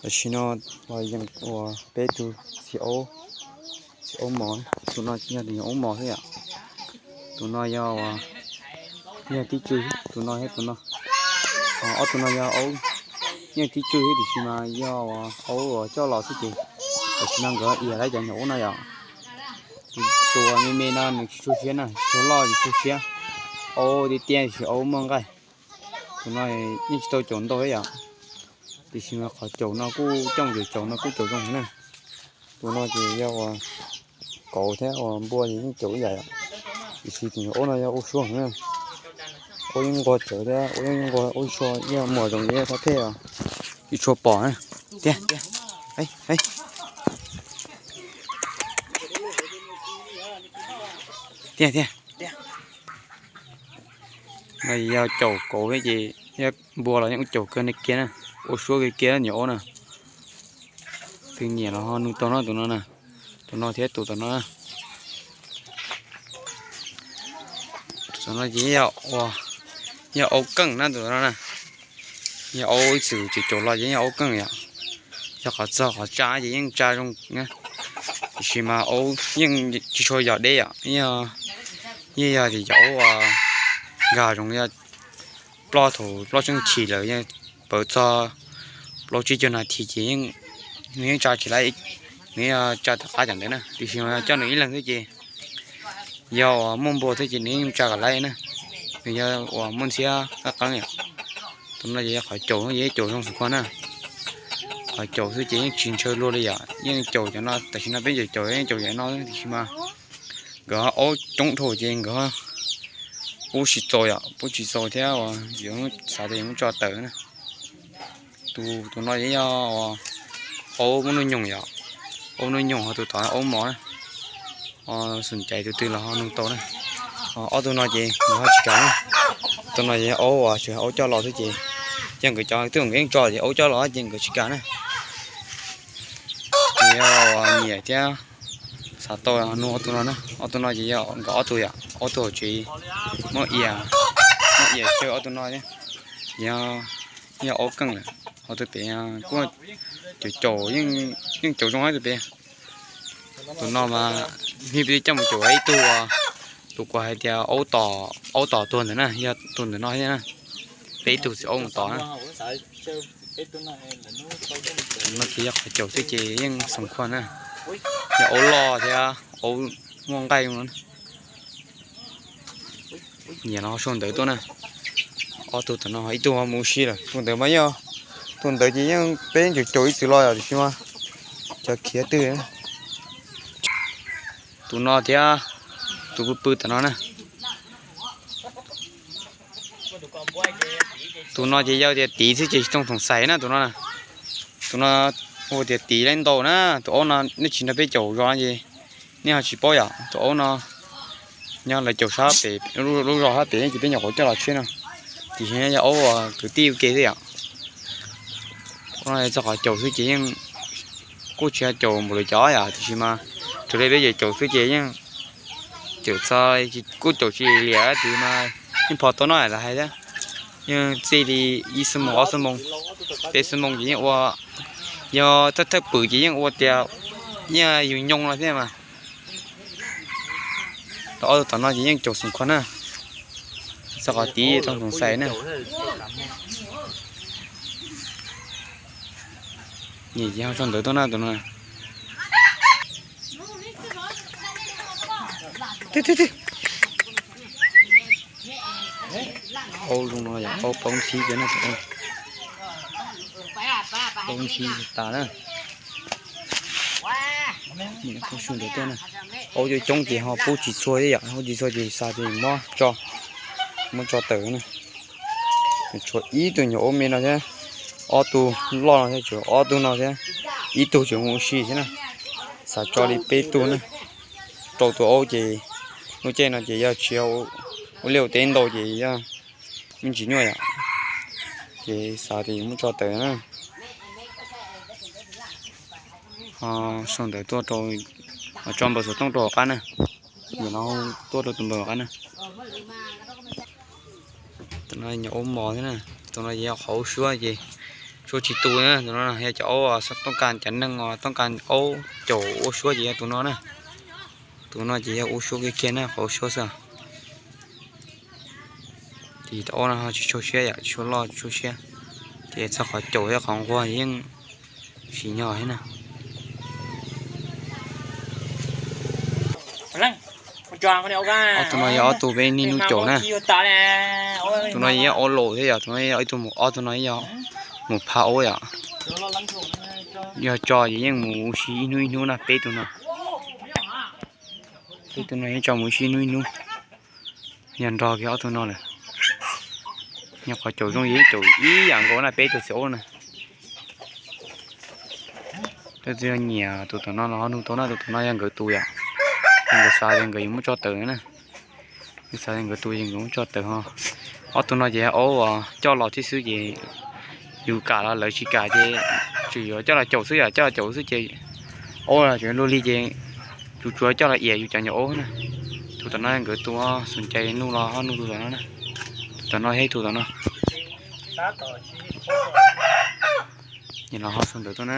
Tam sim no los yeej ua peb tug txiv aub, txiv aub mos, tus no yog tus nyuam aub mos xwb yom. Tus no yog, yog tib tswv, tus no thiab tus no. Ob tug no yog aub, yeej tib tswv thiab tiam sis mas yog aub uas coj los xwb ces tam sim no nkawd iam lawv cov nyuam aub no yom. Tus me me no nws tsis tshua siab na, tsis tshua loj tsis tshua siab, aub tiaj tiaj tiam sis aub muaj nqaij. Tus no yeej tsis tau caum ntau thiab yom, tiam sis mas qhov caum no kuj coj mus caum no kuj caum zoo heev na. Tus no ces yog uas kauv thiab uas npua ces yeej caum ib yam, tiam sis tus nyuam aub no yog ua suab heev na. Aub yeej nqua tsawv thiab aub yeej nqua ua suab, yog muag zoo ces yog thab thej os, tsis tshua pom na. Tiag, tiag, tiag. No yog caum kauv thiab ces yog npua los yeej ua caum kawg kiag na, ua suab kawg kiag nyuam aub na. Tus nyiam los ho nug tau no, tus no na, tus no thiab tus tom no na. Tus tom no ces yog, yog aub keej na tus no na. Yog aub ib txwm caum caum los ces yog aub keej yom. Yog qhov txog qhov tsa ces yeej tsa zoo na, tiam sis mas aub yeej tsis tshua yog deb yom, yeej yog tias cov aub uas nkag zoov yog ploj thaum ploj tseeb chim lawm, pawv txog plaub tsib caug nas this ces nws yeej tsa tsis laib, nws yeej tsa tom qab cov ntawd na, tiam sis mas coj nws ib leeg xwb ces yog uas muaj npua xwb ces nws yeej tsa kom laib na, nws yog uas muaj ntxhiab qab qeeb yom. Tus no ces yog qhov caum, yog caum zoo xwm khuag na. Qhov caum xwb ces yeej tsis ntshaw luag li yom, yeej caum cov no, tam sim no peb caum caum yeej caum cov no tiam sis mas nkawd aub coob dhau ces nkawd pub tsis txaus yom, pub tsis txaus thiab uas yuav xav tias yuav muab tso tawm na. Tus, tus no ces yog aub muaj hnub nyoog yom, aub hnub nyoog ho tus tod aub mos na. Xum caiv tus twg los ho nug tau na. Ob tug no ces nkawd ho tsis kam na. Tus no ces yog aub uas tseem aub coj los xwb ces, yog nkawd cov twb nkawd yeej tso ces aub coj los ces nkawd tsis kam na. Ces yog uas nyiam thiab xav tau nug ob tug no na. Ob tug no ces yog nkawd ob tug yom, ob tug hauv tsev muab ias, muab ias tsawg ob tug no thiab. Yog, yog aub keej lawm, ho tus pem kuj caum caum, yeej caum zoo tus pem. Tus no mas, peb coj mus caum ib tug, tus kuv hais tias aub tom tuag ntawd na, yog tus ntawm no thiab na. Peb ib tug txiv aub mus tom na. No ces yog qhov caum xwb ces yeej xoo khuaj na. Yog aub loj thiab aub muaj nqaij no. Nyiam no sau ntawv tuaj na. Ob tug tom no ib tug ho mus ua si lawm, tus ntawd mas yog, tus ntawd ces yeej peb caum caum ib txwm los yom, tiam sis mas cov khiav twg. Tus no thiab tus pw pw tom no na. Tus no ces yog tias tiv xwb ces tsis txhob xais na tus no. Tus no hu tias tiv laib ntaus na, tus aub no nej tsis nrog peb caum zos no ces nej ho tsis paub yom. Tus aub no nyob lawv caum sab pem lub zos sab pem ces peb nyuam qhuav coj los tshiab no, tiam sis yog aub uas kwv tij ua ke xwb yom. Aub no txog qhov caum xwb ces yeej kuj tsis yog caum npaum li cov yom, tiam sis mas raws li peb caum caum xwb ces yeej caum txog kuj caum tsis liam tiam sis mas yeej pom tau noj lawv hais thiab. Yeej txij li ib xuab moos ob xuab moos, peb xuab moos ces yeej ua, yog thawj thawj pwm ces yeej ua tias yeej yus nyoo no thiab mas. Ob tug tom no ces yeej caum xoom khuas na, txog qhov tiv tau xoom xais na. Nyiam ces ho sau ntawv tuaj na tus no. Aub zoo no yog aub paub ntxhib ces na, paub ntxhib tas na. Sau ntawv tuaj na. Aub coob coob ces ho pub tsis txhua thiab yom, pub tsis txhua ces xav tias muab tso, muab tso tawm na. Tshuav ib tug nyuam aub me no thiab, ob tug loj no thiab, tshuav ob tug no thiab, ib tug tseem mus ua si thiab na. Xav tso li peb tug na, rau tus aub ces lub caij no ces yog tsis ua liaj ua teb ntau ces yog me ntsis nyuaj yom, ces xav tias yuav muab tso tawm na. Ho sau ntawv tuaj rau, tso npawb xov tooj rau hauv qab na. Nim no tuaj rau tus npawb hauv qab na. Tus no nyuam aub mos thiab na, tus no yog qhov aub suab ces Suab tsis tu na, tus no yog cov aub tooj kas cov neeg uas tooj kas aub caum ua suab ces yog tus no na. Tus no ces yog ua suab kiag kiag na, qhov ua suab xwb. Ces aub no tsis tshua siab yom, tsis tshua loj tsis tshua siab, ces txog qhov caum thiab qhov nquag yeej tsis nyog thiab na. Ob tug no yog ob tug peb niaj hnub caum na. Tus no yog ob laus thiab yom, tus no yog ib tug mus, ob tug no yog mus phab aub yom. Yog tso ces yeej mus ua si ib hnub ib hnub na peb tug no. Peb tug no yeej tso mus ua si ib hnub ib hnub. Yog nrog kiag ob tug no lawm. Nyob qhov caum zoo yeej caum ib yam nkaus na peb tug txiv aub na. Leej twg yog nyiam tus tom no los ho nug tau na, tus tom no yog nkawd tus yom. Nkawd xav tias nkawd yuav muab tso tawm na. Nkawd xav tias nkawd tus ces nkawd muab tso tawm ho. Ob tug no ces yog aub uas coj los thiab xwb ces yus kam los lawv tsis kam ces tsuas yuav coj los caum xwb yom, coj los caum xwb ces aub los tseem luag li ces yus tsuas coj los iam yus cov nyuam aub na. Tus tom no nkawd tus, xum cai nug los ho nug tus tom no na. Tus tom no thiab tus tom no. Ces los ho sau ntawv tuaj na.